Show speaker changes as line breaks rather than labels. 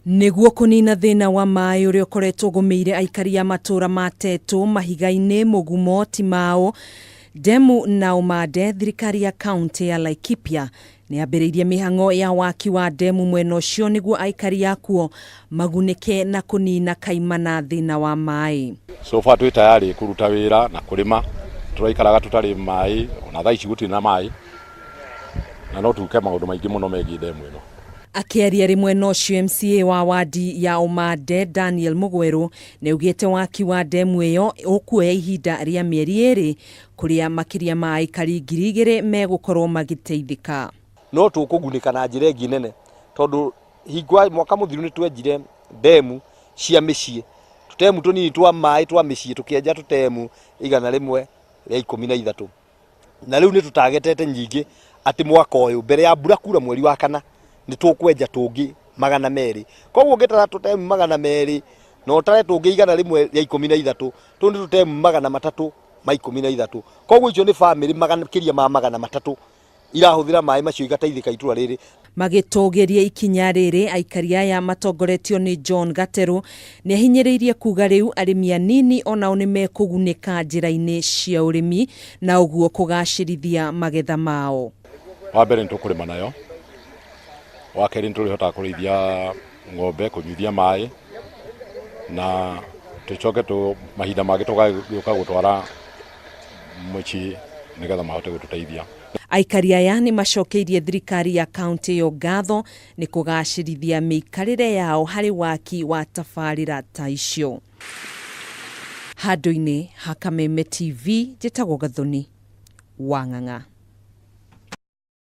Nĩguo kũnina thĩna wa maĩ ũrĩa ũkoretwo ũgũmĩire aikari a matũũra ma Tetũ, Mahiga-inĩ, Mũgumo, Timau, Ndemu na Ũmande, thirikari ya kauntĩ ya Laikipia nĩ yambĩrĩirie mĩhang'o ya waki wa ndemu mwena ũcio nĩguo aikari a kuo magunĩke na kũnina kaimana thĩna wa maĩ.
So far twĩ tayarĩ kũruta wĩra na kũrĩma, tũraikaraga tũtarĩ maĩ ona thaa ici gũtirĩ na maĩ na no tuke maũndũ maingĩ mũno megiĩ ndemu ĩno.
Akĩaria rĩ mwena ũcio MCA wa wadi ya Ũmande Daniel Mũgwerũ nĩaugĩte waki wa ndemu ĩyo ũkuoya ihinda rĩa mĩeri ĩrĩ kũrĩa makĩria ma aikari 2000 megũkorwo magĩteithĩka.
No tũkũgunĩka na njĩra ĩngĩ nene tondũ hingo ya mwaka mũthiru nĩ twenjire ndemu cia mĩciĩ, tũtemu tũnini twa maĩ twa mĩciĩ tũkĩenja tũtemu 113. Na rĩu nĩ tũtagetete nyingĩ atĩ mwaka ũyũ mbere ya mbura kura mweri wa kana nĩ tũkwenja tũngĩ 200. Koguo ũngĩtara tũtemu 200 na ũtare tũngĩ 113, tũu nĩ tũtemu 313. Koguo icio nĩ bamĩrĩ makĩria ma 300 irahũthĩra maĩ macio igateithĩka itũra rĩrĩ.
Magĩtũgĩria ikinya rĩrĩ, aikari aya matongoretio nĩ John Gaterũ nĩahinyĩrĩirie kuga rĩu arĩmi anini onao nĩmekũgunĩka njĩra-inĩ cia ũrĩmi na ũguo kũgacĩrithia magetha mao.
Wa mbere nĩ tũkũrĩma nayo, wa kerĩ nĩ tũrĩhotaga kũrĩithia ng'ombe, kũnyuithia maĩ na tũcoke mahinda mangĩ tũgagĩũka gũtwara mũciĩ nĩgetha mahote gũtũteithia.
Aikari aya nĩ macokeirie thirikari ya kauntĩ ĩyo ngatho nĩ kũgacĩrithia mĩikarĩre yao harĩ waki wa tabarĩra ta icio. Handũ-inĩ ha Kameme TV, njĩtagwo Gathoni wa Ng'ang'a.